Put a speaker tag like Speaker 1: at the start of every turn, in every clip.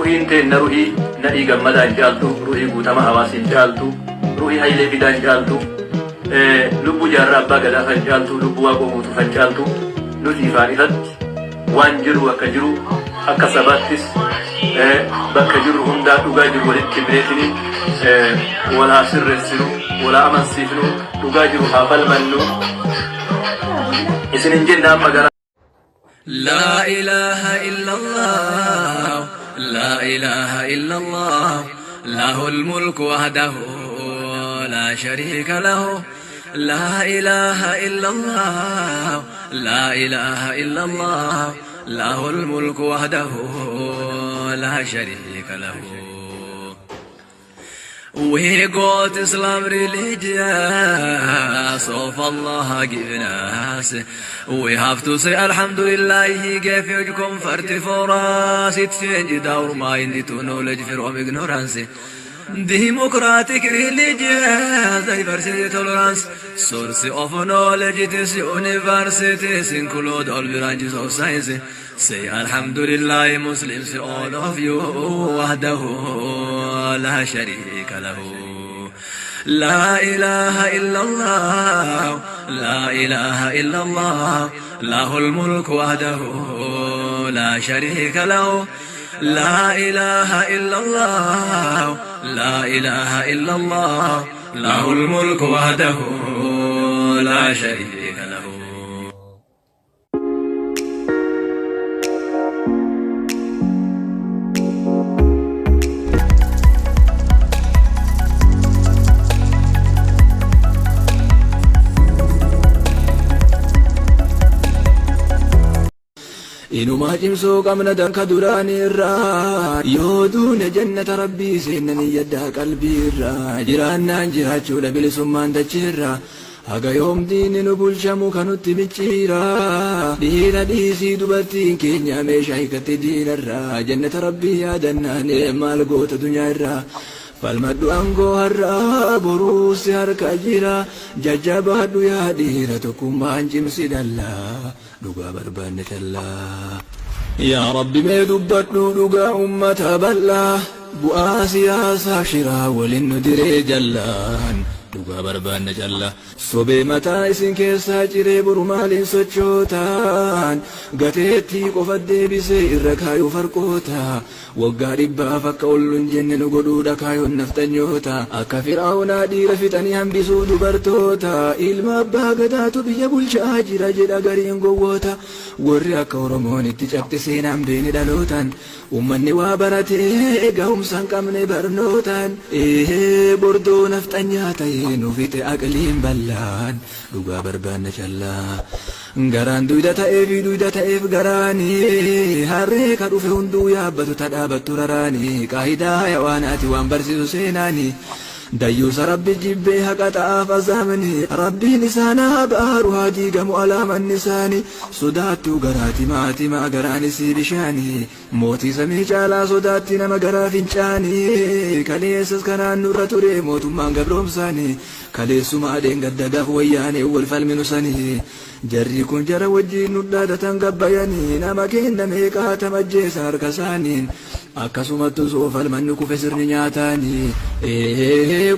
Speaker 1: Ruhiin teenna ruhii Nadhii Gammadaa hin caaltu, ruhii Guutama Hawaas hin caaltu, ruhii Hayilee Fidaa hin caaltu, lubbuu Jaarraa Abbaa Gadaa fa hin caaltu, lubbuu Waaqoo Guutuu fa hin caaltu. Nuti ifaan ifatti waan jiru akka jiru akka sabaattis bakka jirru hundaa dhugaa jiru walitti himneetiniin wal haa sirreessinu, wal haa amansiifnu, dhugaa jiru haa falmannu isinin jenna amma gara.
Speaker 2: لا إله إلا الله، لا إله إلا الله، له الملك وحده لا شريك له. لا إله إلا الله، لا إله إلا الله، له الملك وحده لا شريك له. We got Islam religion, of Allah given us. We have to say Alhamdulillah, He gave huge comfort for us. It changed our mind to knowledge from ignorance. Democratic religion, diversity, tolerance, source of knowledge, it is universities, include all branches of science. Say Alhamdulillah, Muslims, all of you, وحده لا شريك له. لا إله إلا الله، لا إله إلا الله، له الملك وحده لا شريك له. لا إله إلا الله، لا إله إلا الله، له الملك وحده لا شريك له.
Speaker 3: Inumaa cimsuu qabna danka duraanii irraa, yoo duune jannata Rabbii seenna niyyaddaa qalbii irraa. Jiraannaan jiraachuudha bilisummaan dachiirraa, haga yoom diinni nu bulchamu kanutti micciira? Dhiira dhiisii dubartiin keenya meeshaa hiikatte diinarraa. Jannata Rabbii yaadannaan maal goota dunyaa irraa? Falmadhu aangoo har'aa, boruu si harka jira. Jajjabaadhu yaa dhiira, tokkummaan cimsi dallaa, dhugaa barbaanne callaa. Yaa Rabbi, mee dubbadhu dhugaa ummata bal'aa, bu'aa siyaasaa shiraa waliin nu diree jallaan, dhugaa barbaanne callaa. Sobee mataa isin keessaa ciree boru maaliin sochootaan? Gateettii qofa deebisee irra kaayuu farqoota. Waggaa 100f akka ol hin jenne nu godhuudha kaayoon nafxanyoota. Akka Fir'aawnaa dhiira fixanii hambisuu dubartoota. Ilma abbaa gadaatu biyya bulchaa jira jedha gariin gowwoota. Warri akka Oromoon itti cabxe seenaan beene dhalootaan. Uummanni waa baratee gahumsa hin qabne barnootaan. Bordoo nafxanyaa ta'ee nu fixe aqliin bal'aan, dhugaa barbaanna callaa. Garaan duyda ta'ee fi duyda ta'eef garaanii, harree ka dhufe hunduu yaabbatu ta dhaabattu raraanii, qaayidaa hayawaanaati waan barsiisu seenaanii. Dayyuusa Rabbi jibbee haqa ta'aaf azaamni, Rabbiin isaan haa baaru, haa diigamu alaamanni isaanii. Sodaattuu garaati maatimaa garaan isii bishaanii, mootii samii caalaa sodaatti nama garaa fincaanii. Kaleessas kanaan nurra ture mootummaan gabroomsaanii, kaleessuma adeen gaddagaaf wayyaanee wal falminu sanii. Jarri kun jara wajjiin nu dhaadatan gabbayanii, nama kenna meeqaa tamajjeessan harka isaaniin. Akkasumatti osoo falmanni kufe sirni nyaataanii,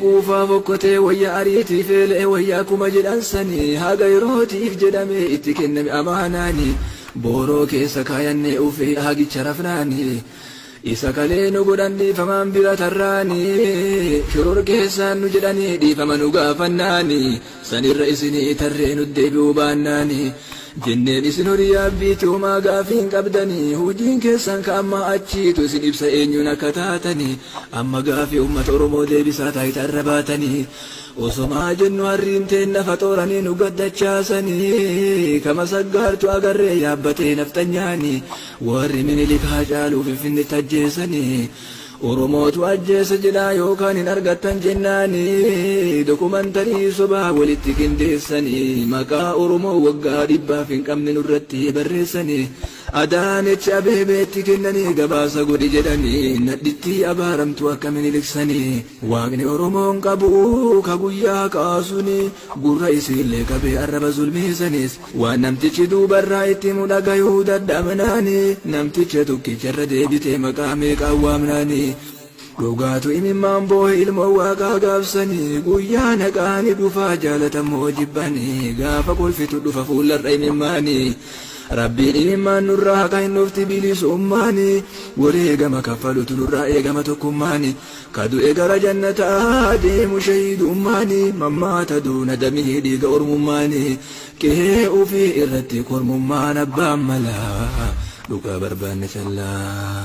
Speaker 3: quufaa fokkotee wayya ariitii feelee wayya akkuma jedhan sanii, haga yerootiif jedhamee itti kenname amaanaanii, booroo keessa kaayannee ufee hagicha rafnaanii. Isa kalee nu godhan dhiifamaan bira tarraanii, shoror keessaan nu jedhanii dhiifama nu gaafannaanii, sanirra isinii tarree nu deebi'uu baannaanii, jenneen isin horii yaabbiitti homaa gaafii hin qabdanii, hojiin keessan ka amma achiitu isin ibsa eenyuun akka taatanii. Amma gaafii ummata Oromoo deebisaa taayitaa irra baatanii. Osomaa jennu harriin teenna faxooranii nu gaddachaasanii, kama saggaartu agarree yaabbatee nafxanyaanii. Warri Minilik Haacaaluu Finfinnetti ajjeesanii, Oromootu ajjeese jedhaa yookaan hin argattan jennaanii, dokumantarii sobaa walitti qindeessanii, maqaa Oromoo waggaa 100f hin qabne nurratti barreessanii. Adaanech Abeebeetti kennanii gabaasa godhi jedhanii nadhittii abaaramtu akka Miniliksanii. Waaqni Oromoon qabu ka guyyaa kaasuni gurra isiillee qabee arraba zulmiisanis waan namtichi duubarraa itti himu dhagayuu dadhabnaani namticha tokkicharra deebitee maqaa meeqaan waamnaani. Dhugaatu imimmaan boohe ilmoo waaqaa gaafsanii guyyaa naqaani dhufaa jaalatamoo jibbanii gaafa kolfitu dhufa fuullarra imimmaanii. Rabbiin imimmaan nurraa haqa hin dhufti bilisummaani wareegama kaffalutu nurraa eegama tokkummaani ka du'e gara jannataa deemu shahiidummaani mammaata duuna damii dhiiga ormummaani qe'ee ufii irratti kormummaan abbaan malaa dhugaa barbaanne callaa.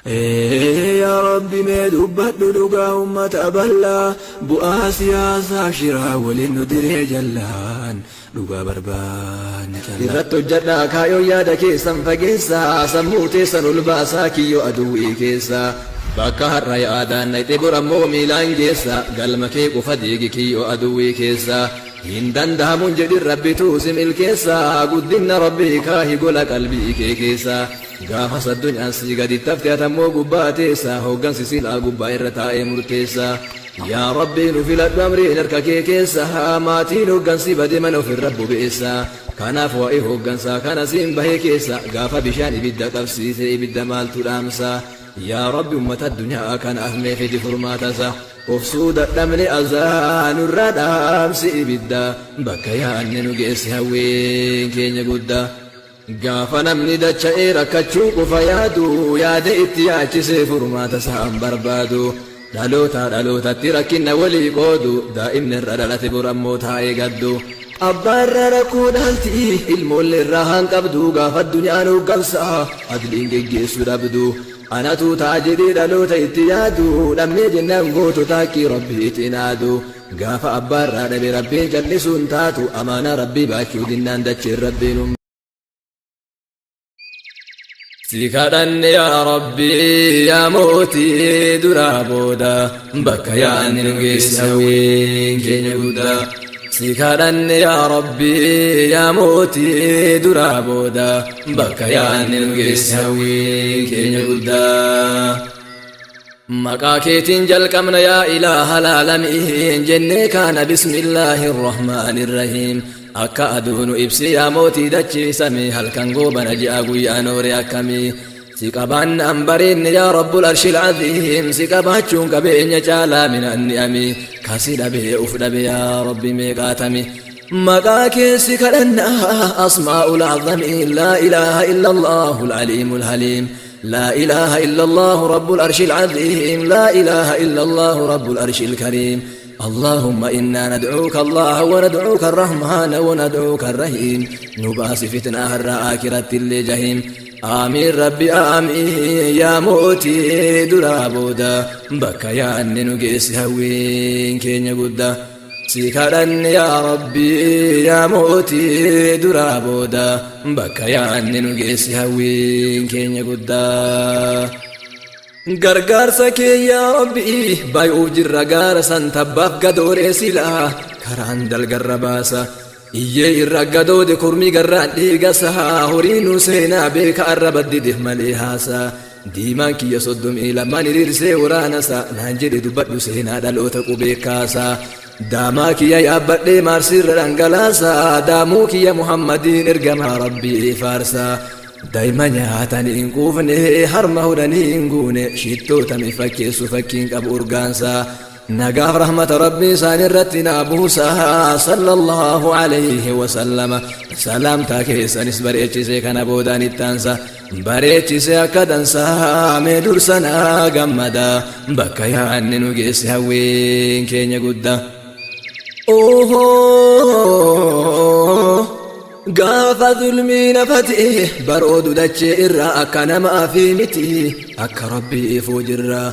Speaker 3: Ee yaa Rabbi mee dubbadhu dhugaa ummata bal'aa bu'aa siyaasaa shiraa waliin nu diree jallaan dhugaa barbaanne callaa.
Speaker 2: Irratti hojjadhaa kaayoo yaada keessan fageessaa sammuu teessan ol baasaa kiyyoo aduwwii keessaa bakka har'a yaadaan dhaqxe borammoo miilaan geessa galma kee qofa diigi kiyyoo aduwwii keessaa hin danda'amuun jedhin rabbituu si milkeessaa guddinna rabbii kaahi gola qalbii kee keessaa gaafas addunyaan si gadi tafte atammoo gubbaa teessa hooggansi silaa gubbaa irra taa'ee murteessa yaa rabbii nu filadhu amriin harka kee keessa maatiin hooggansi bade mana ofirra bobeessa kanaaf waa'ee hooggansaa kana siin bahee keessa gaafa bishaan ibidda qabsiise ibidda maaltu dhaamsa yaa rabbi ummata addunyaa kanaaf mee fidi furmaatasa obsuu dadhabne azaa nurra dhaamsi ibidda bakka yaanne nu geessi hawwiin keenya guddaa. Gaafa namni dacha'ee rakkachuu qofa yaadu yaada itti yaachisee furmaata isaan barbaadu dhaloota dhalootatti rakkina walii qoodu daa'imni irra dhalate borammoo taa'ee gaddu. Abbaa irraa rakkoo dhaalti ilmoollee irraa haan qabdu gaafa addunyaan hooggansa adliin geggeessu dhabdu. Anatu ta'a jedhee dhaloota itti yaadu dhabnee jennaan gootota haqqii rabbii itti naadu. Gaafa abbaa irraa dhabe rabbiin callisuun taatu amaanaa rabbii baachuu dinnaan dacheen rabbiin Si kadhanne yaa Rabbii yaa mootii duraa booda bakka yaanni nu geesse hawwiin keenya guddaa. Si kadhanne yaa Rabbii yaa mootii duraa booda bakka yaanni nu geesse hawwiin keenya guddaa. Maqaa keetiin jalqabna yaa ilaaha laalamiin jennee kaana bismillaahi irrahmaani irrahiim. Akka aduunu ibsi yaa mootii dachiisame halkan goobana ji'a guyyaa noore akkamii. Si qabaannaan bareedne yaa rabbul arshil aziim si qabaachuun qabeenya caalaa minaan ni'ami kasi dhabee uf dhabe yaa rabbi meeqaatami. Maqaa keessi kadhannaa asmaa'ul azamiin laa ilaaha illa allaahul aliimul haliim. لا إله إلا الله رب العرش العظيم لا إله إلا الله رب العرش الكريم اللهم إنا ندعوك الله وندعوك الرحمن وندعوك الرحيم نباس فتنة الآخرة اللي جهيم آمين ربي آمين يا موتي درا بودا بكا يا نجيس هوين كين يقودا Si kadhanne yaa Rabbii yaa mootii duraa booda bakka yaanne nu geessi hawwiin keenya guddaa. Gargaarsa kee yaa Rabbii bay'uuf jirra gaara san tabbaaf gadooree silaa karaan dalgarra baasa. Iyyee irra gadoode kurmii garraan dhiigasa horii nu seenaa beeka arraba didif malee haasaa. Diimaan kiyya 32 hiriirsee waraanasa naan jedhe dubbadhu seenaa dhaloota qubee kaasaa. Daamaa kiyya yaabbadhee maarsiirra dhangalaasa daamuu kiyya Muhammadiin ergamaa rabbii faarsaa. Daa'ima nyaatanii hin quufne harma hodhanii hin guune shittootami fakkeessu fakkiin qabu urgaansaa. Nagaaf rahmata rabbii isaan irratti naa buusa sallallahu alayhi wasallama salaamtaa keessanis bareechisee kana boodaan ittaansa bareechisee akka dansaa mee dursanaa gammada bakka yaanne nu geesse hawwiin keenya guddaa. Gaafa zulmii nafate baroodu dachee irraa akka namaa fi miti akka rabbii ifuu jirra.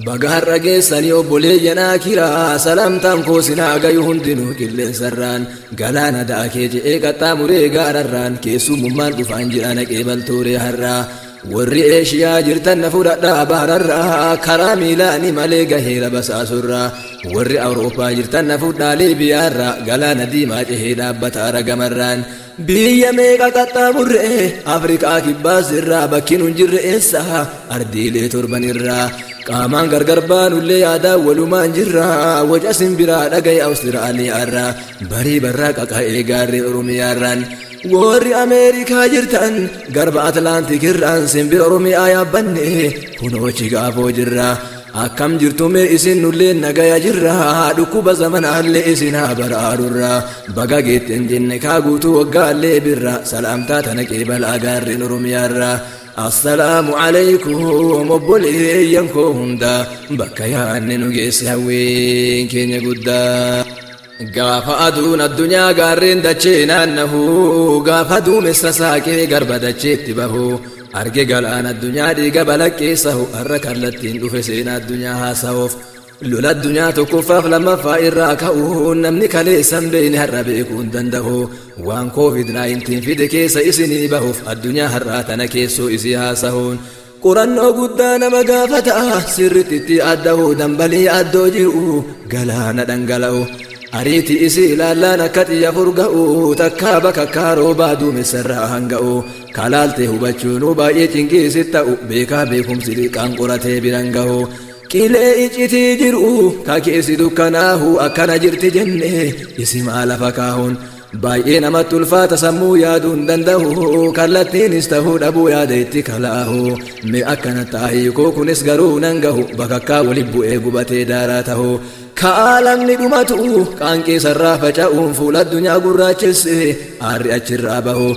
Speaker 2: Baga har'a geessanii obboleeyyan akiraa salaamtaan koo sinaa gayu hundinuu qilleensarraan galaana daakee je'ee qaxxaamuree gaararraan keessummummaan dhufaan jira naqee baltooree har'aa.
Speaker 3: Warri Eeshiyaa jirtan na fudhadhaa bahararraa, karaa miilaani malee gaheera basaasurraa. Warri Awurooppaa jirtan na fudhaa Liibiyaarraa, galaana diimaa cehee dhaabbata aragamarraan. Biyya meeqa qaxxaamurre, Afrikaa kibbaas irraa, bakki nun jirre eessa ardiilee torban irraa. Qaamaan gargar baanullee yaadaa walumaan jirra, waca simbiraa dhagaye Awustiraaliyaarraa, barii barraa qaqa'ee gaarreen Oromiyaarraan. Warri Ameerikaa jirtan garba Atlaantik irraan simbira Oromiyaa yaabbanne kunoo Chigaafoo jirra. Akkam jirtu mee isin? Nullee nagaya jirra, dhukkuba zamanaallee isin haa baraarurra. Baga geetten jenne kaa guutuu waggaallee birra, salaamtaa tana qeebalaa gaarreen Oromiyaarraa. Assalaamu alaykum obboleeyyan koo hunda, bakka yaanne nu geesse hawwiin keenya guddaa. Gaafa aduun addunyaa gaarreen dachee naannahu, gaafa duumessa saaqee garba dacheetti bahu, arge galaan addunyaa dhiiga balaqqeessahu, har'a kallattiin dhufe seenaa addunyaa haasa'uuf. Lola addunyaa tokkoffaaf lammaffaa irraa ka'uun namni kaleessan beeyne har'a beekuu hin danda'u. Waan COVID-19 fide keessa isinii bahuuf addunyaa har'aa tana keessoo isii haasa'uun qorannoo guddaa nama gaafata. Sirriitti itti adda'u dambalii addoo jiru galaana dhangala'u. Ariitii isii ilaallaan akka xiyya furga'u, takkaa bakakkaa roobaa duumessarraa hanga'u. Kalaaltee hubachuunuu baay'ee cinqiisit ta'u, beekaa beekumsi xiqqaan qoratee biran gahu. Qilee iccitii jiru ka keessi dukkanaahu akkana jirti jenne isimaa lafa kaahuun baay'ee namatti ulfaata, sammuu yaaduu hin danda'u, kallattiinis ta'uu dhabuu yaada itti kalaahu. Mee akkana taa'ii koo kunis garuu nan gahu, bakakkaa waliin bu'ee gubatee daaraa ta'u. Ka'aalamni dhumatu qaanqee sarraa faca'uun fuula addunyaa gurraachesse aarri achirraa bahu.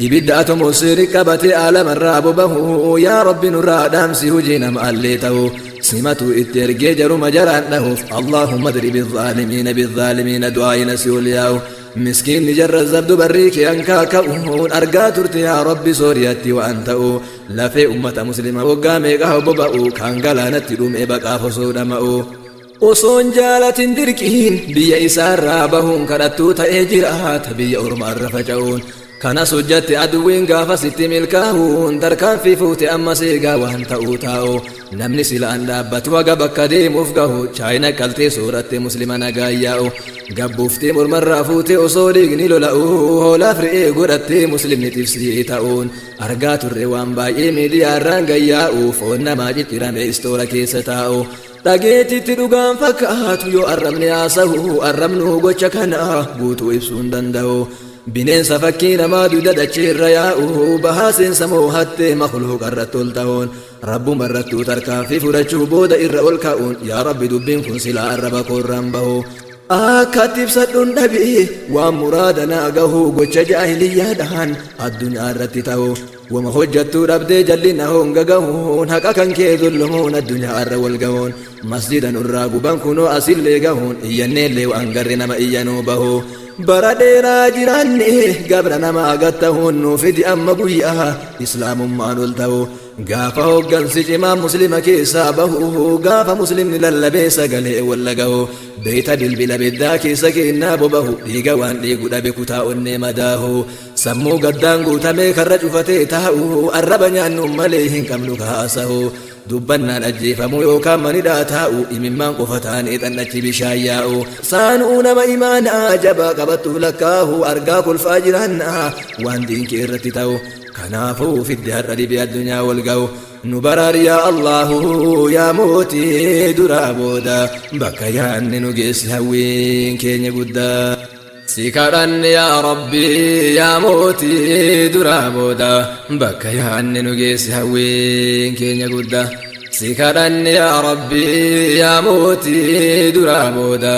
Speaker 3: Ibidda atomoosfeerii qabatee aalamarraa bobahu, yaa Rabbi nurraa dhaamsi, hojii nama allee ta'u. Simatu itti ergee jaruma jaraan dhahuuf, اللهم اضرب الظالمين بالظالمين, du'aayina si ol yaa'u. Miskiinni jarra zabdu barrii kee hankaaka'uun argaa turte, yaa Rabbi, Sooriyaatti waan ta'u. Lafee ummata Muslima waggaa meeqaa boba'u kan galaanatti dhumee baqaaf osoo dhama'u. Osoon jaalatin dirqiin biyya isaarraa bahuun kadhattuu ta'ee jiraata biyya ormaarra faca'uun. Kanas hojjatte aduwwiin gaafa sitti milkaa'uun tarkaanfii fuute amma seegaa waan ta'uu taa'u. Namni silaan dhaabbatu haga bakka deemuuf gahu, Chaayina qaltee sooratte Muslima nagaa yaa'u. Gabbuuftee mormarraa fuute osoo dhiigni lola'u, hoolaaf re'ee godhattee Muslimni xibsii ta'uun. Argaa turre waan baay'ee miidiyaarraan gayyaa'u, foon namaa ciccirame istoora keessa taa'u. Dhageetitti dhugaan fakkaatu yoo arrabni haasahu, arrabnu gocha kana guutuu ibsuu hin danda'u. Bineensa fakkii namaa duda dacheerra yaa'u bahaa seensa moohattee makluuqa irratti ol ta'uun, Rabbuma irrattuu tarkaanfii fudhachuu booda irra ol ka'uun, yaa Rabbi, dubbiin kun silaa arraba koorraan bahu. Akkatti ibsadhuun dhabi waan muraada naa gahu, gocha jaahiliyyaadhaan addunyaa irratti ta'u. Wama hojjattuu dhabdee jallina honga gahuun, haqa kan kee zullumoon addunyaa irra wal gahuun, masjida nurraa guban kunoo asillee gahuun, iyyanneellee waan garri nama iyyanuu bahu. Bara dheeraa jiraanne gabra namaa gattahuun nuu fidi amma guyyaa Islaamummaan ol ta'u. Gaafa hoggansi cimaa Muslima keessaa bahu, gaafa Muslimni lallabee sagalee walla gahu, beeyta bilbila biddaa keessa kennaa bobahu, dhiiga waan dhiigu dhabe kutaa onnee madaahu, sammuu gaddaan guutamee karra cufatee taa'u, arraba nyaannuun malee hin qabnu kaasahu, dubbannaan ajjeefamuu yookaan manidhaa taa'u, imimmaan qofa ta'anii xannachi bishaan yaa'u, saanuu nama imaanaa jabaa qabattuuf lakkaahu, argaa kolfaa jiraannaa waan diinkee irratti ta'u. Kanaafuu fidde har'a dhibee addunyaa wal ga'u. Nu baraar yaa Allahu, yaa mootii duraa booda, bakka yaanne nu geessi hawwiin keenya guddaa. Si kadhanne yaa Rabbi, yaa mootii duraa booda, bakka yaanne nu geessi hawwiin keenya guddaa. Si kadhanne yaa Rabbi, yaa mootii duraa booda,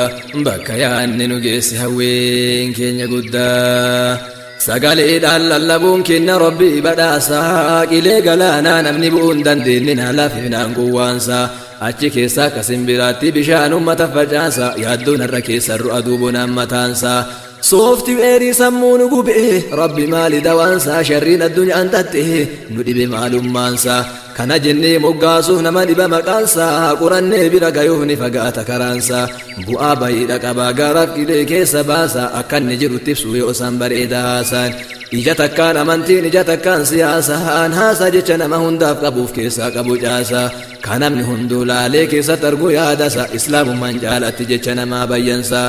Speaker 3: bakka yaanne nu geessi hawwiin keenya guddaa. Sagaleedhaan lallabuun kenna Rabbii badhaasaa, qilee galaanaa namni bu'uu hin dandeenye naa laafifnaan gowwaansaa, achi keessaa akka simbiraatti bishaan ummata facaasa, yaaddoon har'a keessa ru'a duubonaan mataansaa. Sooftiweerii sammuu nu gube, Rabbi maali dawaansaa? Sharriin addunyaan tatte nu dhibe maalummaansaa. Kana jennee moggaasuuf nama dhiba maqaansaa, qorannee bira gayuuf ni fagaata karaansaa. Bu'aa bayiidha qabaa gaaraaf qilee keessa baasa, akka inni jirutti ibsu yoo isaan bareeda haasaan. Ija takkaan amantiin, ija takkaan siyaasaan, haasaa jecha nama hundaaf qabuuf keessaa qabu caasaa. Ka namni hunduu laalee keessatti argu yaadasa, islaamummaan caalatti jecha namaa bayyansa.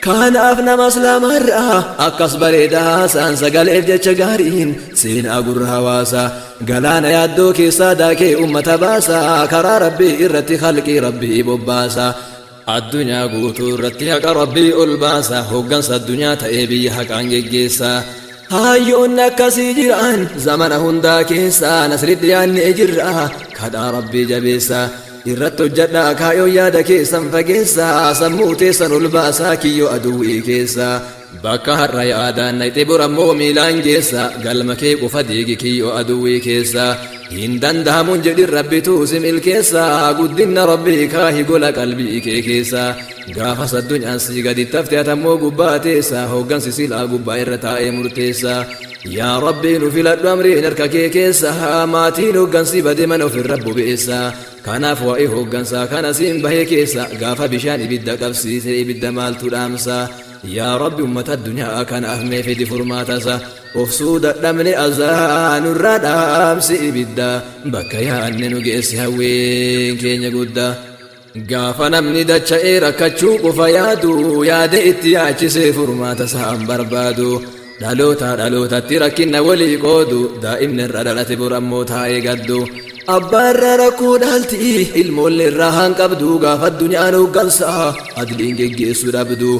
Speaker 3: Kanaaf nama islaamarraa akkas bareeda haasaan, sagaleef jecha gaariin seenaa gurra hawaasaa. Galaana yaaddoo keessaa daakee ummata baasaa, karaa rabbii irratti khalqii rabbii bobbaasa. Addunyaa guutuu irratti haqa rabbii ol baasa, hoggansa addunyaa ta'ee biyya haqaan geggeessa. Hayyoonni akkasii jiran zamana hundaa keessa, nasri dhiyaannee jirra, kadhaa rabbii jabeessa. Irratti hojjadhaa, kaayoo yaada keessan fageessa, sammuu teessan ol baasaa kiyyoo aduwwii keessa. Bakka har'a yaadaan naqxe borammoo miilaan geessa, galma kee qofa diigi kiyyoo aduwwii keessa. Hin danda'amuun jedhin, rabbituu si milkeessa, guddinna rabbii kaahi gola qalbii kee keessa. Gaafas addunyaan si gadi tafte, atammoo gubbaa teessa, hoggansi silaa gubbaa irra taa'ee murteessa. Yaa rabbii, nu filadhu, amriin harka kee keessa, maatiin hoggansi bade mana ofirra bobeessa. Kanaaf waa'ee hoggansaa kana siin bahee keessa, gaafa bishaan ibidda qabsiise ibidda maaltu dhaamsa? Yaa rabbi, ummata addunyaa kanaaf mee fidi furmaatasa. Obsuu dadhabne, azaa nurraa dhaamsi ibidda, bakka yaanne nu geessi, hawwiin keenya guddaa. Gaafa namni dacha'ee rakkachuu qofa yaadu, yaade itti yaachisee furmaata isaan barbaadu. Dhaloota dhalootatti rakkinna walii qoodu, daa'imni irra dhalate borammoo taa'ee gaddu. Abbaa irraa rakkoo dhaalti, ilmoollee irraa haan qabdu, gaafa addunyaan hooggansaa adliin geggeessuu dhabdu.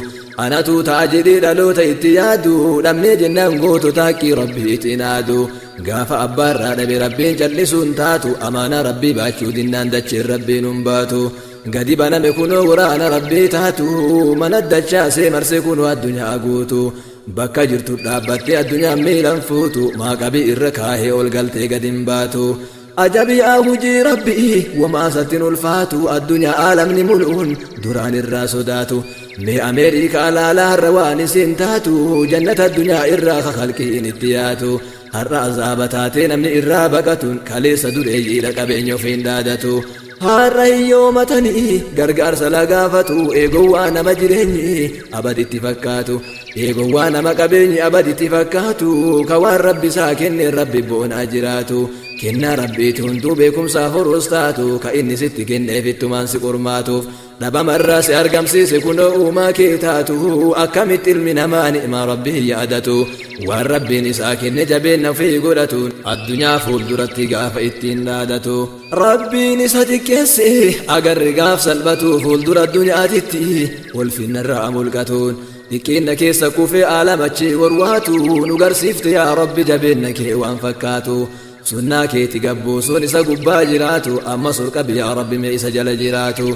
Speaker 3: Anatu ta'a jedhee dhaloota itti yaadu, dhabnee jennaan gootota haqqii rabbiitiin aadu. Gaafa abbaa irraa dhabe rabbiin cal'isuun taatu, amaanaa rabbii baachuu dinnaan dacheen rabbiin hin baatu. Gadi baname kunoo waraana rabbii taatu, mana dachaasee marsee kunoo addunyaa guutu. Bakka jirtu dhaabbattee addunyaan miilan fuutu, maaqabii irra kaahee ol galtee gadi hin baatu. Ajabiyaa hujii rabbii, wamaasattiin ulfaatu, addunyaa aalamni muluun duraan irraa sodaatu. Mee Ameerikaa laalaa, har'a waan isin taatu, jannata addunyaa irraa kakalqiin itti yaatu. Har'a azaaba taatee namni irraa baqatuun, kaleessa dureeyyiidha qabeenya ofiin dhaadatu. Har'a hiyyoomatanii gargaarsa lagaafatu, eegowwaa nama jireenyi abaditti fakkaatu. Eegowwaa nama qabeenyi abaditti fakkaatu, ka waan rabbi isaa kenne rabbi boonaa jiraatu. Kennaa rabbiiti hunduu beekumsaaf horus taatu, ka inni sitti kenneef ittumaan si qormaatuuf. Dhabamarraa si argamsiise kunoo uumaa kee taatu, akkamitti ilmi namaa ni'maa rabbii yaadatu? Waan rabbiin isaa kenne jabeenna ofii godhatu, addunyaa fuulduratti gaafa ittiin dhaadatu. Rabbiin isa xiqqeesse agarri gaaf salphatu, fuuldura addunyaatitti ulfinnarraa mulqatuun. Xiqqeenna keessa kufee aalamachi warwaatu, nu garsiifte yaa rabbi jabeenna kee waan fakkaatu. Sunnaa keeti gabbuusuun isa gubbaa jiraatu, ammas ol qabi yaa rabbi mee isa jala jiraatu.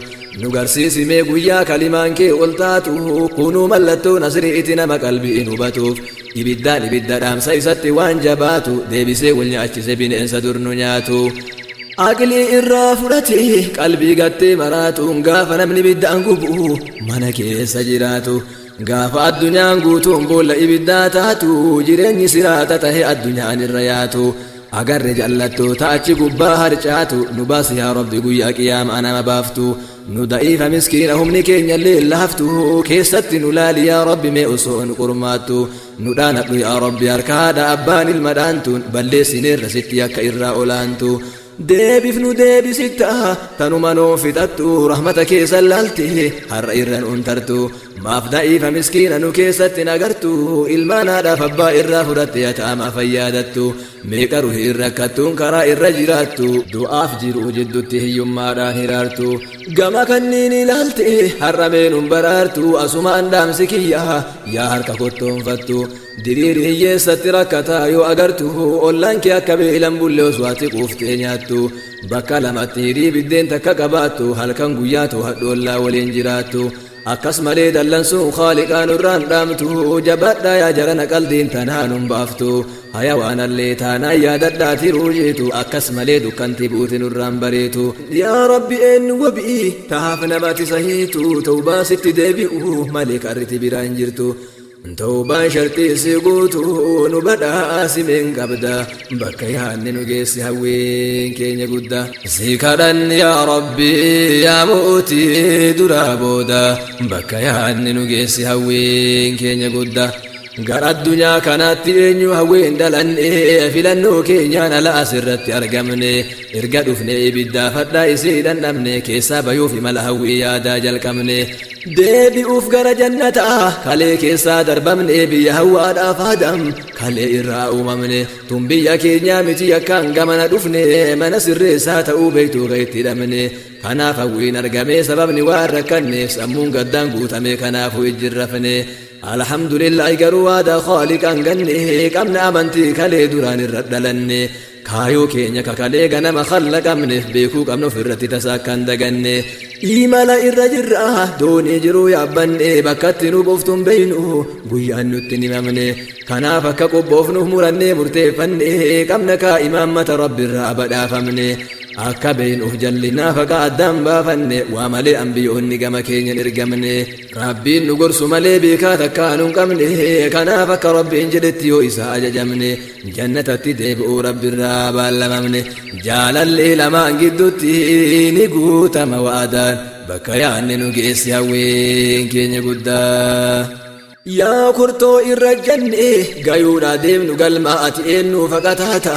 Speaker 3: Nu garsiisi mee guyyaa kalimaan kee ol taatu, kunuu mallattoo nasri'iti nama qalbiin hubatuuf. Ibiddaan ibidda dhaamsa isatti waan jabaatu, deebisee wal nyaachise bineensa dur nu nyaatu. Aqlii irraa fudhate qalbii gattee maraatuun, gaafa namni ibiddaan gubu mana keessa jiraatu. Gaafa addunyaan guutuun boolla ibiddaa taatu, jireenyi siraata tahe addunyaan irra yaatu. Agarre jallattoota achi gubbaa harcaatu, nu baasi yaa rabbi guyyaa qiyaamaa nama baaftu. Nu da'iifa miskiina, humni keenya illee laaftu, keessatti nu laali yaa rabbi mee osoo nu qormaattu. Nu dhaanadhu yaa rabbi harka haadha abbaan ilma dhaantuun, balleessineerra sitti akka irraa olaantu. Deebifnu deebisitta tanuma nuu fixattu, rahmata keessa laalte har'a irra nuun tartu. Maaf da'iifa miskiina nu keessatti nagartu? Ilmaan haadhaaf abbaa irraa fudhatte yataamaa fayyaadattu. Meeqa ruhi irra kattuun karaa irra jiraattu, du'aaf jiruu jiddutti hiyyummaadhaan hiraartu. Gama kanniin ilaalte har'a meenuun baraartu, asumaan dhaamsi kiyya yaa harka kottoonfattu. Diriiri hiyyeessatti rakkataa yoo agartu, ollaan kee akka beelan bulle osoo ati quuftee nyaattu. Bakka lamatti hirii biddeen takka qabaattu, halkan guyyaa to'adhu ollaa waliin jiraattu. Akkas malee dallansuun khaaliqaa nurraan dhaamtu, jabaadhaa yaa jarana, qaldiin tanaa nun baaftu. Hayawaanallee taanaan yaadadhaa tiruu jeetu, akkas malee dukkanti buuti nurraan bareetu. Yaa rabbi, eenyu wabii tahaaf namati sahiitu? Tawbaa sitti deebi'u malee karriti biraan jirtu. Tawbaan sharxii si guutuu nu badhaasi meen qabda, bakka yaanni nu geessi hawwiin keenya guddaa. Si kadhanni yaa Rabbi yaa mootii duraa booda, bakka yaanni nu geessi hawwiin keenya guddaa. Gara addunyaa kanaatti eenyu hawween dhalanne, filannoo keenyaan ala asirratti argamne. Erga dhufne ibiddaa fadhaa isii dhandhamne, keessaa bayuuf imala hawwii yaadaa jalqabne. Deebi'uuf gara jannataa kalee keessaa darbamne, biyya hawwaadhaaf Adam kalee irraa uumamne. Tun biyya keenyaa miti, yakkaan gamana dhufne, mana sirreessaa ta'uu beektuu ka itti hidhamne. Kanaaf hawwiin argame, sababni waan rakkanneef sammuun gaddaan guutame, kanaafuu ijjirrafne. Alhamdulillah, garuu waadaa Khaaliqaan ganne qabna, amantii kalee duraan irra dhalanne. Kaayoo keenya kakalee ganama khallaqamneef beekuu qabna, ofirratti tasaa akkan daganne. Imala irra jirra, doonii jiruu yaabbanne, bakkatti nu buuftuun beeynu, guyyaan nutti himamne. Kanaaf akka qophoofnuuf murannee murteeffanne, qabna kaa imaammata Rabbiirraa badhaafamne. Akka beeynuuf jallinaa faqa addaan baafanne, waa malee ambiyoonni gama keenyan ergamne. Rabbiin nu gorsu malee beekaa takkaa nun qabne. Kanaaf akka Rabbiin jedhetti yoo isaa ajajamne, jannatatti deebi'uu Rabbiirraa baallamamne. Jaalallee lamaan gidduutti ni guutama wa'adaan, bakka yaanni nu geessi hawwiin keenya guddaa. Yaa kurtoo irra janne gayuudha deemnu galma, ati eenyu faqataata?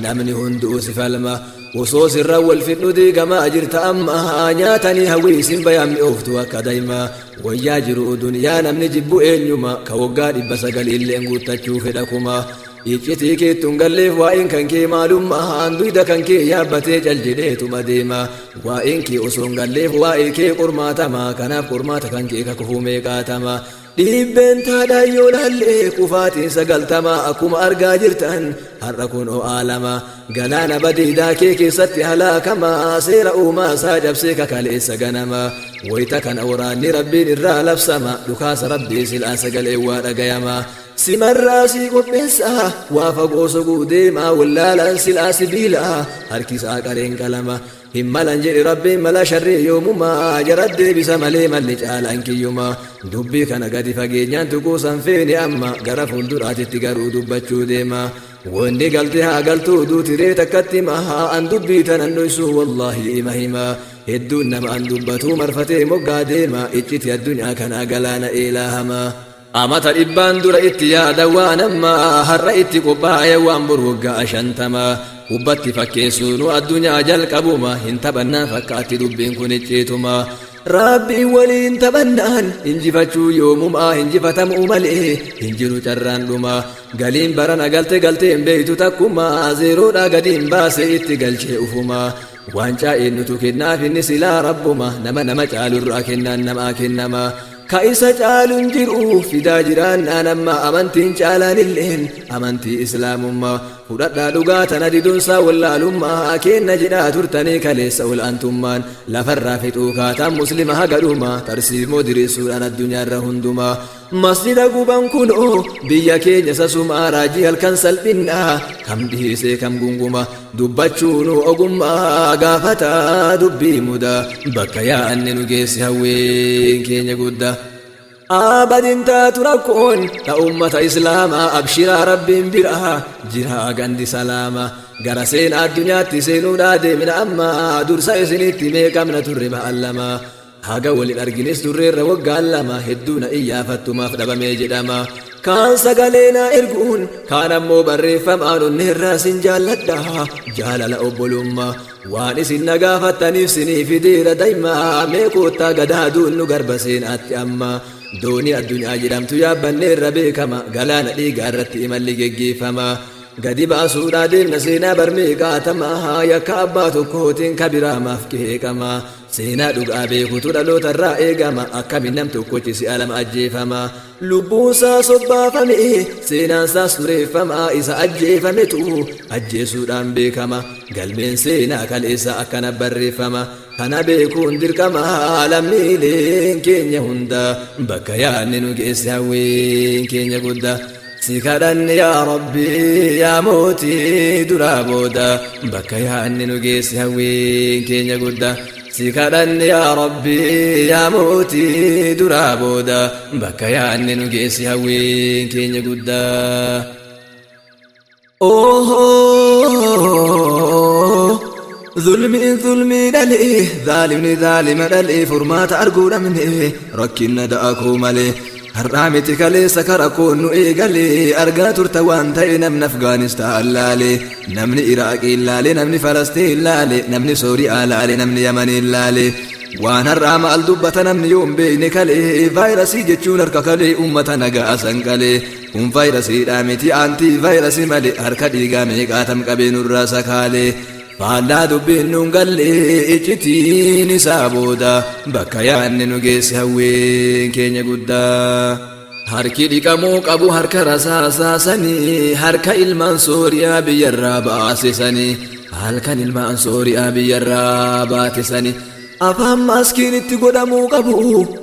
Speaker 3: Namni hunduu si falma. Osoo sirra wal fidhu diigamaa jirta amma, nyaatanii hawwii isin bayaan mi'ooftu akka daa'ima. Wayyaa jiru duniyaa namni jibbu eenyuma? Ka waggaa 900 illee guuttachuu fedha kuma. Iccitii keettuun galleef, waa'een kan kee maalummaa? Duyda kan kee yaabbatee cal jedheetuma deema. Waa'een kee osoo hin galleef waa'ee kee qormaatama, kanaaf qormaata kan kee kakufuu meeqaatama. Dhibbeen taadhaan yoo laallee kufaatiin 90, akkuma argaa jirtan har'a kun o'aalama. Galaana badiidaa kee keessatti halaakama, seera uumaa isaa cabsee kakaleessa ganama. Wayita kana waraanni Rabbiin irraa labsama, dhukaasa Rabbii silaa sagalee waa dhagayama. Simarraa sii qopheessa, waa fagoo soguu deema, wallaalaan silaa sibiila harkisaa qareen qalama. Hin malan jedhe Rabbiin mala sharrii yoomumaa, jara deebisa malee malli caalaan kiyyuma. Dubbii kana gadi fageenyaan tuquusan feene, amma gara fuulduraatitti garuu dubbachuu deema. Wanni galte haa galtuu, duutiree takkatti maha, an dubbii tanan dhoysu wallaahi ima hima. Hedduun nama an dubbatuu marfatee moggaa deema, icciti addunyaa kanaa galaana eelaa hama. Amata 100n dura itti yaada waan amma har'a itti qophaa'e, waan bor waggaa 50 hubbatti fakkeessuunu addunyaa jalqabuma hin taphannaa fakkaatti, dubbiin kun icciituma. Rabbiin waliin taphannaan injifachuu yoomumaa, injifatamuu malee hin jiru carraan dhuma. Galiin barana galte galtee hin beeytu takkuma, zeeroodhaa gadiin baasee itti galchee ufuma. Waancaa eenyutu kennaaf? Inni silaa Rabbuma. Nama nama caalurraa kennaan namaa kennama. Ka isa caaluun jiru fidaa jiraannaan amma, amantiin caalaan illeen amantii Islaamummaa. Fudhadhaa dhugaa tana, diduunsaa wallaalummaa. Kenna jedhaa turtanii kaleessa, ol'aantummaan lafarraa fixuu kaataan Muslima haga dhuma, tarsiimoo diriirsuudhaan addunyaarra hundumaa. Masjida guban kunoo biyya keenya sasumaa, raajii halkan salphinnaa kam dhiisee kam gunguma. Dubbachuunu ogummaa gaafataa dubbii mudaa, bakka yaanni nu geessi hawwiin keenya guddaa. Abadin taatu rakkoon ta ummata Islaamaa, abshiraa Rabbiin biraa jiraa gandi salaama. Gara seena addunyaatti seenuudhaa deemna amma, dursa isinitti meeqamna turre ba'allama. Haga walin argines turreerra waggaan 2, hedduu na iyyaafattumaaf dhabamee jedhama. Kaan sagalee naa erguun, kaan ammoo barreeffamaan, onneerraa sin jaalladha jaalala obbolummaa. Waan isin na gaafattaniif sinii fideera daa'imaa, mee koottaa gadaa duunnu garba seenaatti amma. Doonii addunyaa jedhamtu yaabbanneerra beekama, galaana dhiigaa irratti imalli geggeeffama. Gadi baasuudhaa deemna seenaa barmee qaatama, yakka abbaa tokkootiin kabiraamaaf qeeqama. Seenaa dhugaa beekutu dhaloota irraa eegama, akkamiin nam tokkochi si'a lama ajjeefama? Lubbuunsaa sobbaafame, seenaansaas tureeffama, isa ajjeefametu ajjeesuudhaan beekama. Galmeen seenaa kaleessa akkana barreeffama. Kana beekuun dirqama lammiileen keenya hunda, bakka yaadni nu geesse hawwiin keenya guddaa. Si kadhanne yaa Rabbi yaa mootii duraa booda, bakka yaadni nu geesse hawwiin keenya guddaa. Si kadhanne yaa Rabbii yaa mootii duraa booda bakka yaanne nu geessi hawwiin keenya guddaa. Zulmiin zulmii dhalee zaalimni zaalima dhalee furmaata arguu dhabne rakkinna da'akuu malee har'aa miti kaleessa karakkoon nu eegalee argaa turta waan ta'e namni Afgaanistaan laale, namni Iraaqii laale, namni Falastiin laale, namni Sooriyaa laale, namni Yamanii laale. Waan har'aa maal dubbata namni yoo hin beekne kalee? Vaayirasii jechuun harka kalee uummata nagaa sanqalee. Kun vaayirasiidhaa miti, aantii vaayirasii malee, harka dhiigaa meeqaatam qabee nurraa sakaalee. Faallaa dubbiin nuun gallee iccitiin isaa booda bakka yaanne nu geesse hawwiin keenya guddaa. Harki dhiqamuu qabu harka rasaasaasanii, harka ilmaan Sooriyaa biyyarraa baasisanii, halkan ilmaan Sooriyaa biyyarraa baatesanii. Afaan maaskiin itti godhamuu qabu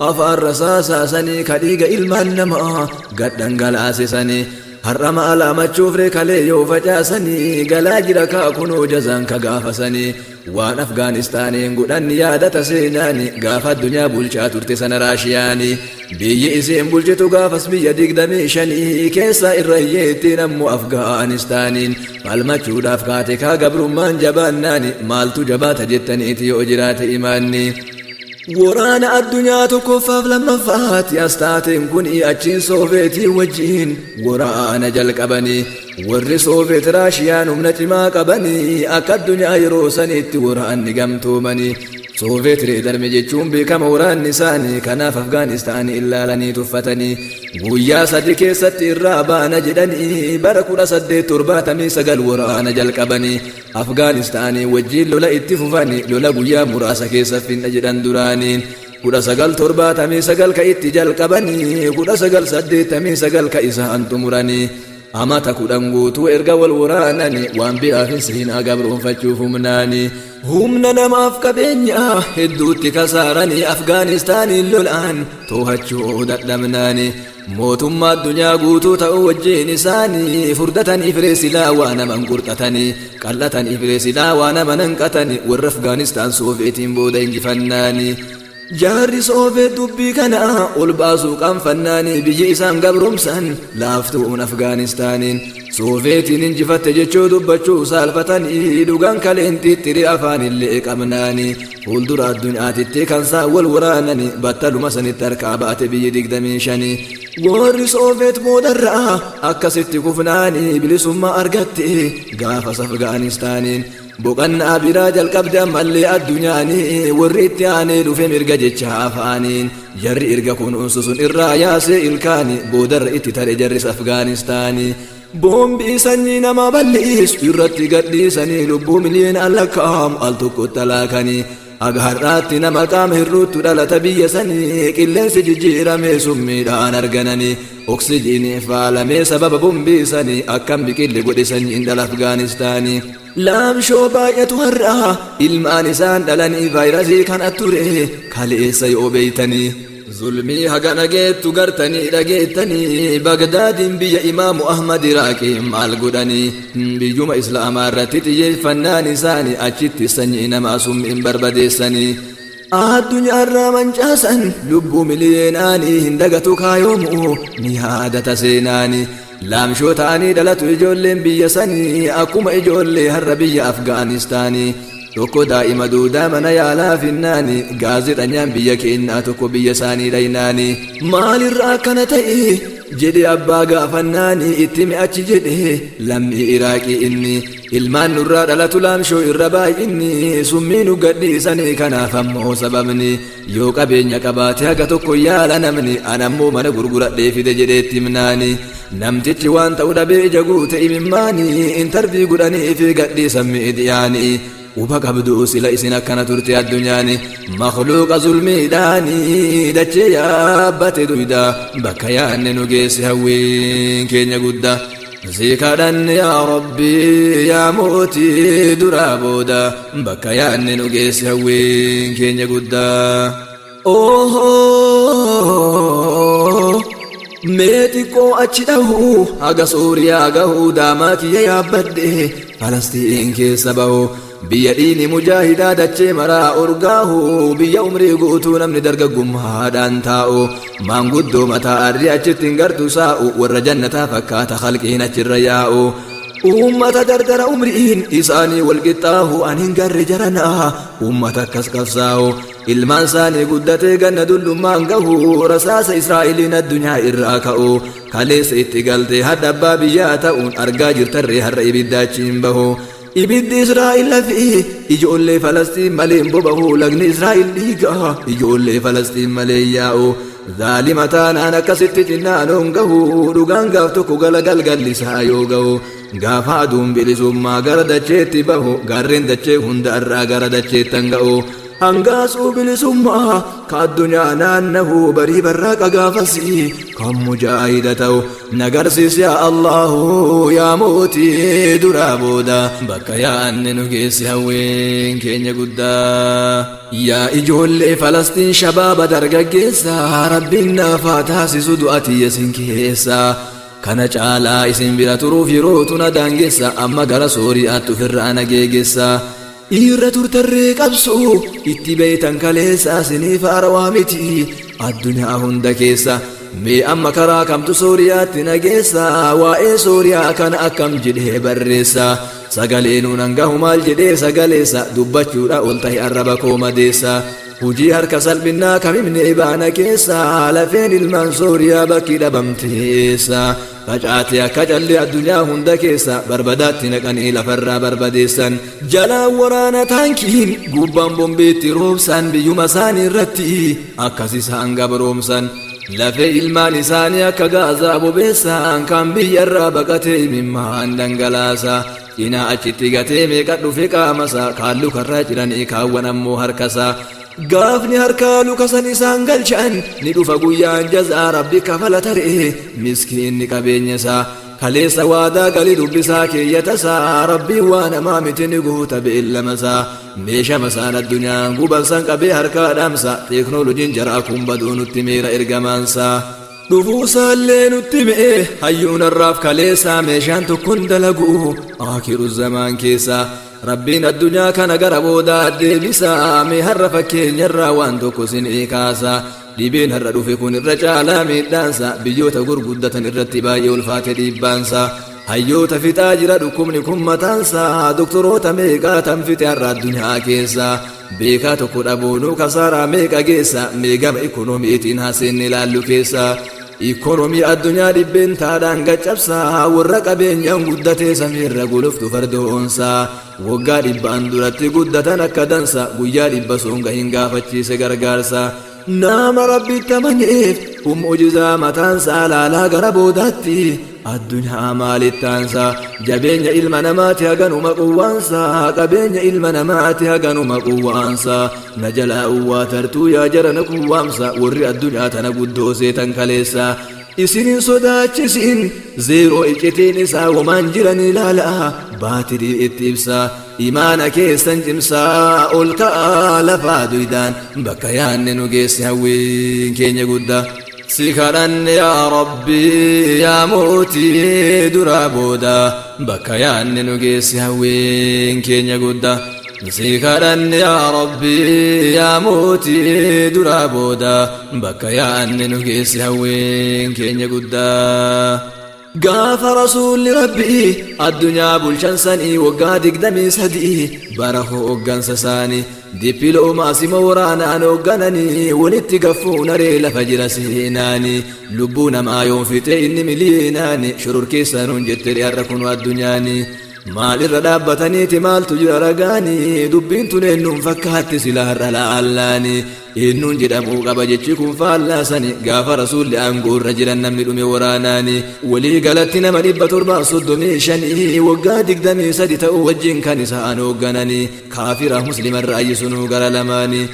Speaker 3: afaan rasaasaasanii, ka dhiiga ilmaan namaa gad dhangalaasisanii. Har'a maala machuufree kalee yoo facaasanii galaa jira kaa kunoo jazaan ka gaafasanii. Waan Afgaanistaaniin godhan yaadata seenaani, gaafa addunyaa bulchaa turte sana Raashiyaani. Biyyi isiin bulchitu gaafas biyya 25 keessaa irra hiyyeettiin ammoo Afgaanistaaniin falmachuudhaaf kaate kaa gabrummaan jabaannaani. Maaltu jabaata jettaniiti yoo jiraate imaanni? Waraana addunyaa tokkoffaaf lammaffaatti as taateen kun achiin Sooveetii wajjiin waraana jalqabanii. Warri Sooveet Raashiyaan humna cimaa qabanii akka addunyaa yeroo sanitti waraanni gamtoomanii. Sooveet Red Army jechuun beekama waraanni isaanii. Kanaaf Afgaanistaanii ilaalanii tuffatanii guyyaa 3 keessatti irraa baana jedhanii bara 1879 waraana jalqabanii. Afgaanistaanii wajjiin lola itti fufanii, lola guyyaa muraasa keessa finna jedhan duraaniin. 1979 ka itti jalqabanii, 1989 ka isaan xumuranii. Amata 10 guutuu erga wal waraananii waan biraaf hin seenaa gabroonfachuuf humnaanii. Humna namaaf qabeenya hedduutti kasaaranii Afgaanistaaniin lolaan to'achuu dadhabnaanii. Mootummaa addunyaa guutuu ta'uu wajjiin isaanii furdatanii firee silaa waa naman qurxatanii, qal'atanii firee silaa waa nama nanqatanii, warra Afgaanistaan Sooveetiin booda injifannaanii. Jaarri Sooveet dubbii kana ol baasuu qaanfannaanii biyyi isaan gabromsan laaftuun Afgaanistaaniin Sooveetiin injifatte jechuu dubbachuu saalfatanii, dhugaan kaleenxiitti afaanillee qabnaanii fuuldura addunyaatitti kan isaan wal waraananii battaluma sanitti harkaa baate biyyi 25. Warri Sooveet boodarraa akkasitti kufnaanii bilisummaa argatte gaafas Afgaanistaaniin. Boqannaa biraa jalqabde ammallee addunyaanii, warri itti aanee dhufe mirga jecha afaaniin jarri erga kunuunsu sun irraa yaasee ilkaani boodarra itti tare jarris Afgaanistaanii. Boombii sanyii nama balleessu irratti gadhiisanii lubbuu miliyoona lakkaa'amu al tokkotti alaakanii. Haga har'aatti nama qaama hir'uuttu dhalata biyya sanii, qilleensi jijjiiramee summiidhaan argananii, oksijiinii faalamee sababa bombii sanii akkam biqilli godhe sanyiin dhala Afgaanistaanii. Laamshoo baay'atu har'aa ilmaan isaan dhalanii vaayirasii kana ture kaleessa yoo beeytanii. Zulmii haga dhageettu gartanii dhageettanii, Bagdaadiin biyya Imaamu Ahmad Iraaqii maal godhanii? Biyyuma Islaamaa irratti xiyyeeffannaan isaanii achitti sanyii namaa summiin barbadeessanii. Addunyaarraa mancaasan lubbuu miliyeenaanii, hin dagatu kaayoomu ni yaadata seenaanii. Laamshoo ta'anii dhalatu ijoolleen biyya sanii akkuma ijoollee har'a biyya Afgaanistaanii. Tokko daa'ima duudaa mana yaalaa finnaani gaazexanyaan biyya keenyaa tokko biyya isaanii dhaynaani. Maalirraa akkana ta'e jedhe abbaa gaafannaani, itti mi'achi jedhe lammii Iraaqii inni. Ilmaan nurraa dhalatu laamshoo irra baay'inni, summii nu gadhiisanii kanaaf ammoo sababni yoo qabeenya qabaate haga tokko yaala namni, anammoo mana gurguradhee fide jedheetti himnaani. Namtichi waan ta'u dhabee ija guute imimmaani, interview godhanii fi gadhiisan miidiyaani. Quba qabdu sila isin akkana turte addunyaani, makhluuqa zulmiidhaani dachee yaabbate duyda bakka yaanne nu geesse hawwiin keenya guddaa. Si kadhanne yaa Rabbii yaa mootii duraa booda bakka yaanne nu geesse hawwiin keenya guddaa. Mee xiqqoo achi dhahu haga Sooriyaa gahuu daamaa kiyya yaabbadhe Falastiin keessa bahu. Biyya dhiini mujaahidaa dachee maraa urgaahu, biyya umrii guutuu namni dargaggummaadhaan taa'u, maanguddoo mataa arrii achitti hin gartu saa'u, warra jannataa fakkaata khalqiin achirra yaa'u. Uummata dardara umriin isaanii wal qixxaahu an hin garre jaranaa uummata akkas qabsaa'u. Ilmaan isaanii guddatee ganna dullummaan gahu, rasaasa Israa'eliin addunyaa irraa ka'u. Kaleessa itti galtee hadha abbaa biyyaa ta'uun argaa jirtarree har'a ibidda achiin bahu. Ibiddi Israa'el lafee ijoollee Falastiin malee hin bobahu, lagni Israa'el dhiiga ijoollee Falastiin malee yaa'u. Zaalima taanaan akkasitti cinnaanoon gahu, dhugaan gaaf tokko gala galgalli isaa yoo gahu. Gaafa aduun bilisummaa gara dacheetti bahu, gaarreen dachee hunda irraa gara dacheettan ga'u. Hangaasuu bilisummaa ka addunyaa naannahu, barii barraaqa gaafasii kan mujaahida ta'u. Nagarsiis yaa Allahu yaa mootii duraa booda, bakka yaanne nu geessi hawween keenya guddaa. Yaa ijoollee Falastiin, shabaaba dargaggeessa, Rabbiin naafaa taasisu du'atiyya isin keessa. Kana caalaa isin bira turuuf yeroo tuna daangessa, amma gara Sooriyaatti ofirraa nageegessa. Irra turtarree qabsoo itti beeytan kaleessa, isiniif haarawaa miti addunyaa hunda keessa. Mee amma karaa kamtu Sooriyaatti nageessa? Waa'ee Sooriyaa kana akkam jedhee barreessa? Sagalee nuun hangahu maal jedhee sagaleessa? Dubbachuudha ol tahe arraba koo madeessa. Hujii harka salphinnaa kamimne baana keessa? Lafeen ilmaan Sooriyaa bakki dhabamteessa? Facaate akka callee addunyaa hunda keessa, barbadaatti naqanii lafarraa barbadeessan. Jalaan waraana taankiin, gubbaan bombeetti roobsan, biyyuma isaanii irratti akkas isaan gabroomsan. Lafee ilmaan isaanii akka gaazaa bobeessan, kan biyyarraa baqatee imimmaan dhangalaasa. Cinaa achitti gatee meeqa dhufe qaamasa, kaan lukarraa ciranii, kaawwan ammoo harkasa. Gaafni harkaa lukasan isaan galchan ni dhufa guyyaan jazaa, Rabbi kafala taree miskiinni qabeenya isaa. Kaleessa waadaa galii dubbisaa keeyyatasaa, Rabbiin waa namaa miti ni guuta beellamasaa. Meeshaa masaan addunyaan gubansan qabee harkaa dhaamsa, teeknooloojiin jaraa kun baduu nutti meera ergamaansaa. Dhufuusaallee nutti mi'e hayyuun har'aaf kaleessaa, meeshaan tokkoon dalagu akiru zamaan keessa. Rabbiin addunyaa kana gara boodaa deebisaa, mee har'a fakkeenyarraa waan tokko sinii kaasa. Dhibeen har'a dhufe kun irra caalaa miidhaansa biyyoota gurguddatan irratti baay'ee ulfaate dhiibbaansa. Hayyoota fixaa jira dhukkubni kun mataansa, doktoroota meeqaa tan fixe har'a addunyaa keessa. Beekaa tokko dhabuunuu kasaaraa meeqa geessa? Mee gama ikoonomiitiin haaseenni ilaallu keessa. Ikoonomii addunyaa dhibbeen taadhaan gaccabsaa, warra qabeenyaan guddatee samiirra guluftu fardoonsaa. Waggaa 100n duratti guddatan akka dansa, guyyaa 100 songa hin gaafachiise gargaarsa. Nama Rabbitti amaneef kun mu'jizaa mataansaa, laalaa gara boodaatti addunyaa maalittaansa. Jabeenya ilma namaati haganuma quwwaansa, qabeenya ilma namaati haganuma quwwaansa. Na jalaa uwwaa tartuu yaa jarana quwwaamsa, warri addunyaa tana guddoo seetan kaleessa. Isinin sodaachisin zeeroo iccitiin isaa, womaan jiran ilaala baatirii itti ibsa. Imaana keessan cimsaa, ol ka'aa lafaa duydaan, bakka yaanne nu geesse hawwiin keenya guddaa. Si kadhanne yaa Rabbii yaa mootii duraa booda, bakka yaanne nu geesse hawwiin keenya guddaa. Si kadhanne yaa Rabbii yaa mootii duraa booda, bakka yaanne nu geesse hawwiin keenya guddaa. Gaafa rasuulli Rabbii addunyaa bulchan sanii waggaa 23 bara hooggansa isaanii, dippiloomaasima waraanaan hooggananii, walitti gaffuun aree lafa jira seenaanii. Lubbuu namaa yoon fixee inni miliyonaani, shororkeessanuun jette har'a kunu addunyaanii. Maal irra dhaabbataniiti? Maaltu jira ragaanii? Dubbiin tun eenyuun fakkaatti sila har'a laallaanii? Eenyuun jedhamuu qaba jechi kun faallaasani? Gaafa rasuulli aangoo irra jiran namni dhume waraanaani walii galatti nama 735, waggaa 23 ta'uu wajjin kan isaan hooggananii, kaafira muslimarra ayyisunuu gara lamaanii.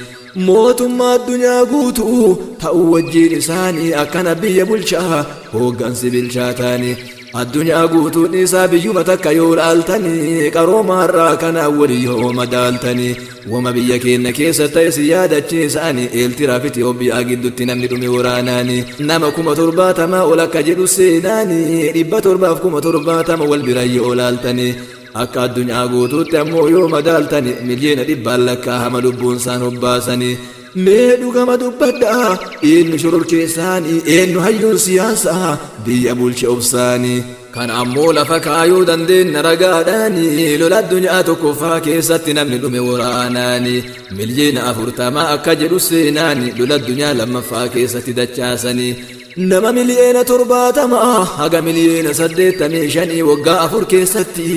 Speaker 3: Mootummaa addunyaa guutuu ta'uu wajjin isaanii akkana biyya bulchaa hooggansi bilchaataanii, addunyaa guutuun isaa biyyuma takka yoo laaltanii, qaroomaarraa kana walii yoo madaaltanii, wama biyya keenya keessa ta'e si yaadachiisaani. Eeltiraa fi Itiyoophiyaa gidduutti namni dhume waraanaani nama 70,000 ol akka jedhu seenaani, 770,000 wal bira yoo laaltanii. Akka addunyaa guutuutti ammoo yoo madaaltani miliyoona dhibbaan lakkaa'ama lubbuun isaan hobbaasanii. Mee dhugama dubbadhaa eenyu shororkeessaanii eenyu hayyuun siyaasaa biyya bulche obsaanii. Kana ammoo lafa kaayuu dandeenna ragaadhaani lola addunyaa tokkoffaa keessatti namni dhume waraanaani 40 miliyoona akka jedhu seenaani lola addunyaa lammaffaa keessatti dachaasanii. Nama 70 miliyoona haga 85 miliyoona waggaa 4 keessatti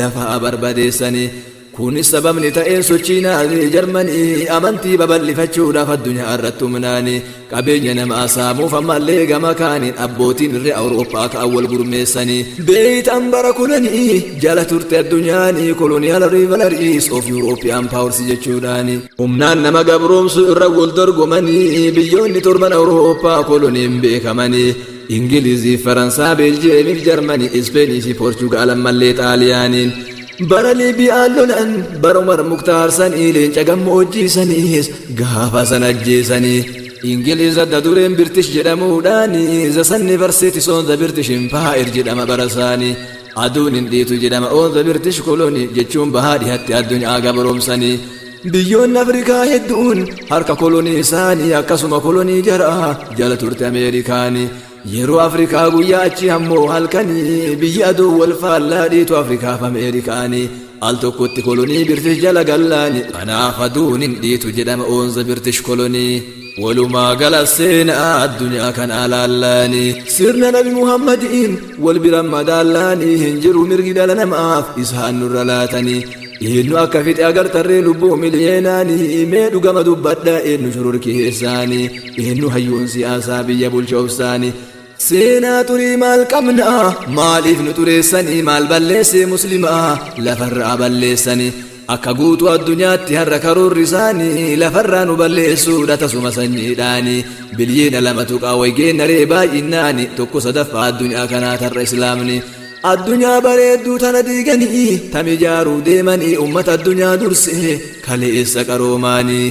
Speaker 3: lafa barbadeessanii. Kunis sababni ta'een sochii Naazii Jarmanii amantii babal'ifachuudhaaf addunyaa irratti humnaani qabeenya namaa saamuuf ammallee gama kaaniin abbootiin irree Awurooppaa ka'an wal gurmeessanii. Beeytan bara kolonii jala turte addunyaanii colonial rivalries of European powers jechuudhaani. Humnaan nama gabroomsuu irra wal dorgomanii biyyoonni torban Awurooppaa koloniin beekamanii. Ingilizii, Faransaa, Beeljiyeemii fi Jarmanii, Ispeenii fi Poorchugaal ammallee Xaaliyaaniin. Bara Liibiyaan lolan bara Umar Muktaar sanii leenca gammoojjiisaniis gaafa san ajjeesanii. Ingiliz adda dureen British jedhamuudhaani The Sun Never Sets on the British Empire jedhama bara isaanii. Aduun hin dhiitu jedhama on the British Colony jechuun bahaa dhihatti addunyaa gabroomsanii. Biyyoonni Afrikaa hedduun harka kolonii isaanii akkasuma kolonii jaraa jala turte Ameerikaanii. Yeroo Afrikaa guyyaa achi ammoo halkanii biyya aduu wal faallaa dhiitu Afrikaaf Ameerikaanii. Al tokkotti kolonii British jala gallaani kanaaf aduun hin dhiitu jedhama on the British Colony. Walumaa gala seenaa addunyaa kana laallaani. Sirna Nabi Muhammadiin wal bira madaallaanii hin jiru mirgi dhala namaaf isaan nurra laatanii. Eenyu akka fixe agartarree lubbuu miliyeenaanii mee dhugama dubbadha eenyu shororkeessaanii eenyu hayyuun siyaasaa biyya bulcha obsaanii. Seenaa xurii maal qabnaa maaliif nu xureessanii maal balleessee muslimaa lafarraa balleessanii. Akka guutuu addunyaatti har'a karoorri isaanii lafarraa nu balleessuudha tasuma sanyiidhaanii 2.2 biliyoona geennaree baay'innaani tokko sadaffaa addunyaa kanaa tarra islaamni. Addunyaa bareedduu tana diiganii tam ijaaruu deemanii ummata addunyaa dursee kaleessa qaroomaanii.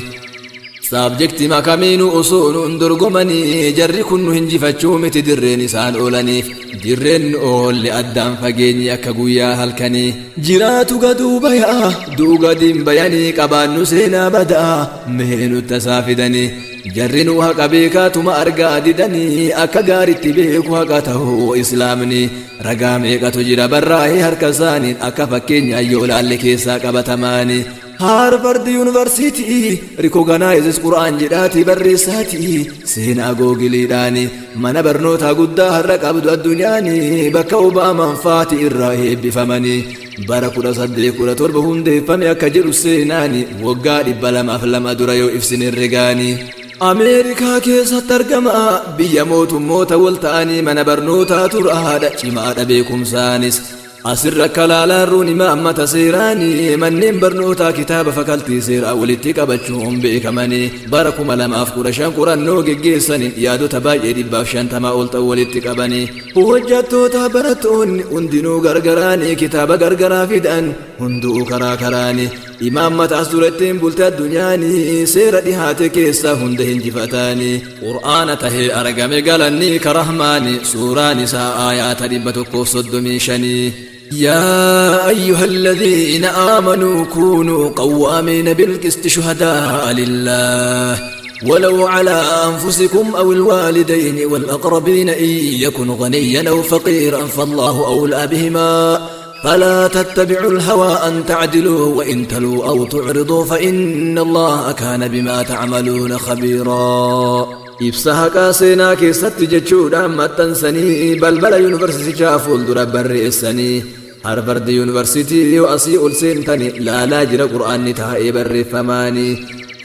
Speaker 3: Subject makamiinuu osoo nu hin dorgomanii jarri kun nu hinjifachuu miti dirreen isaan oolaniif dirreen nu oolle addaan fageenyi akka guyyaa halkanii. Jiraatu gaduu bayaa du'u gadiin bayanii qabaannu seenaa badaa mee nutti tasaa fidanii. Jarri nu haqa beekaatuma argaa didanii akka gaaritti beeku haqa ta'uu islaamni. Ragaa meeqatu jira barraa'ee harka isaaniin akka fakkeenyaa yoo laalle keessaa qabatamaani. Harvard University recognizes Qur'aan jedhaatii barreessaatii seenaa Googleiidhaani mana barnootaa guddaa har'a qabdu addunyaani bakka Obaamaan faati irraa eebbifamanii bara 1817 hundeeffame akka jedhu seenaani waggaa 202 dura yoo ibsine herregaanii. Ameerikaa keessatti argama biyya mootummoota wal ta'anii mana barnootaa turaadha cimaadha beekumsaanis. Asirra akka laalaan imaammata seeraanii manneen barnootaa kitaaba faculty seeraa walitti qabachuun beekamanii bara 2015 qorannoo geggeessanii yaadota baay'ee 150 ol ta'u walitti qabanii hojjattoota barattoonni hundinuu gargaraanii kitaaba gargaraa fidan hunduu karaa karaanii imaammata as durattiin bulte addunyaanii seera dhihaate keessaa hunda hinjifataanii qur'aana tahee argame galannii karahmaani suuraan isaa aayaata 135. يا أيها الذين آمنوا كونوا قوامين بالقسط شهداء لله ولو على أنفسكم أو الوالدين والأقربين إن يكن غنيا أو فقيرا فالله أولى بهما فلا تتبعوا الهوى أن تعدلوا وإن تلووا أو تعرضوا فإن الله كان بما تعملون خبيرا. Ibsa haqaa seenaa keessatti jechuudhaan maxxansanii balbala yuunivarsiitichaa fuuldura barreessanii. Harvard University yoo asii ol seentani laalaa jira qur'aanni taa'ee barreeffamaanii.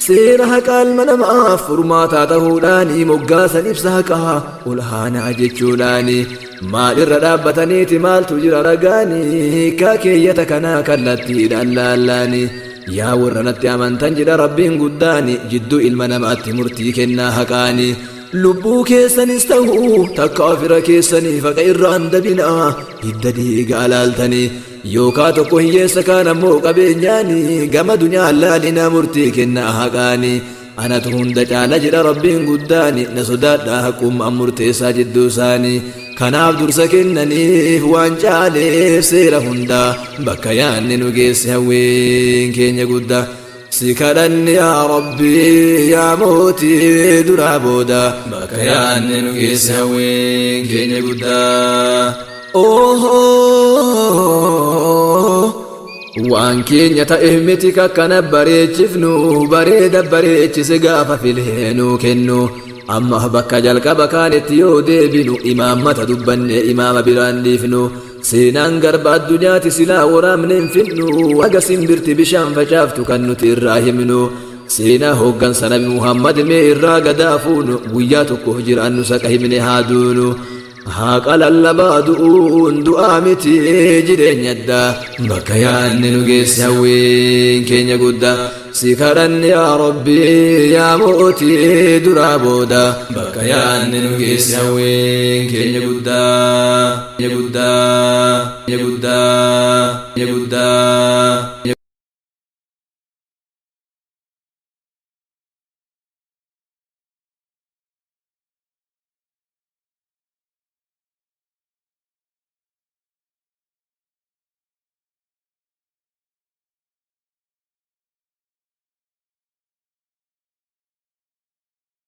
Speaker 3: Seera haqaa ilma namaaf furmaataa ta'uudhaanii moggaasan ibsa haqaa ol aanaa jechuudhaanii. Maalirra dhaabbataniiti maaltu jira ragaanii hiikaa keeyyata kanaa kallattiidhaan laallaanii. Yaa warra natti amantan jedha rabbiin guddaani jidduu ilma namaatti murtii kennaa haqaanii. Lubbuu keessanis ta'uu takka ofirra keessanii faqa irraan dabinaa hidda dhiiga alaaltanii yookaa tokko hiyyeessa kaan ammoo qabeenyaanii gama dunyaa laalinaa murtii kennaa haqaanii. Anatu hunda caala jedha rabbiin guddaani na sodaadhaa haqummaan murteessaa jidduu isaanii. Kanaaf dursa kennaniif waan caaleef seera hundaa, bakka yaanni nu geesse hawwiin keenya guddaa. Si kadhanne yaa Rabbii, yaa mootii duraa booda, bakka yaanni nu geesse hawwiin keenya guddaa. Waan keenya ta'e miti kakkana bareechifnu, bareeda bareechise gaafa filee nuu kennu. Amma bakka jalqaba kaanetti yoo deebinu, imaammata dubbanne imaama biraan dhiifnu. Seenaan garba addunyaati, silaa waraabne hin finnu. Haga simbirti bishaan facaaftu kan nuti irraa himnu. Seenaa hooggansa Nabi Muhammad mee irraa gadaa fuunu, guyyaa tokkoof jiraannu saqa himne haa duunu. Haqa lallabaa du'uun du'aa miti jireenya addaa, bakka yaanni nu geesse hawwiin keenya guddaa. Si kadhanne yaa Rabbii, yaa mootii duraa booda, bakka yaanni nu geesse hawwiin keenya guddaa. Keenya guddaa, keenya guddaa, keenya guddaa.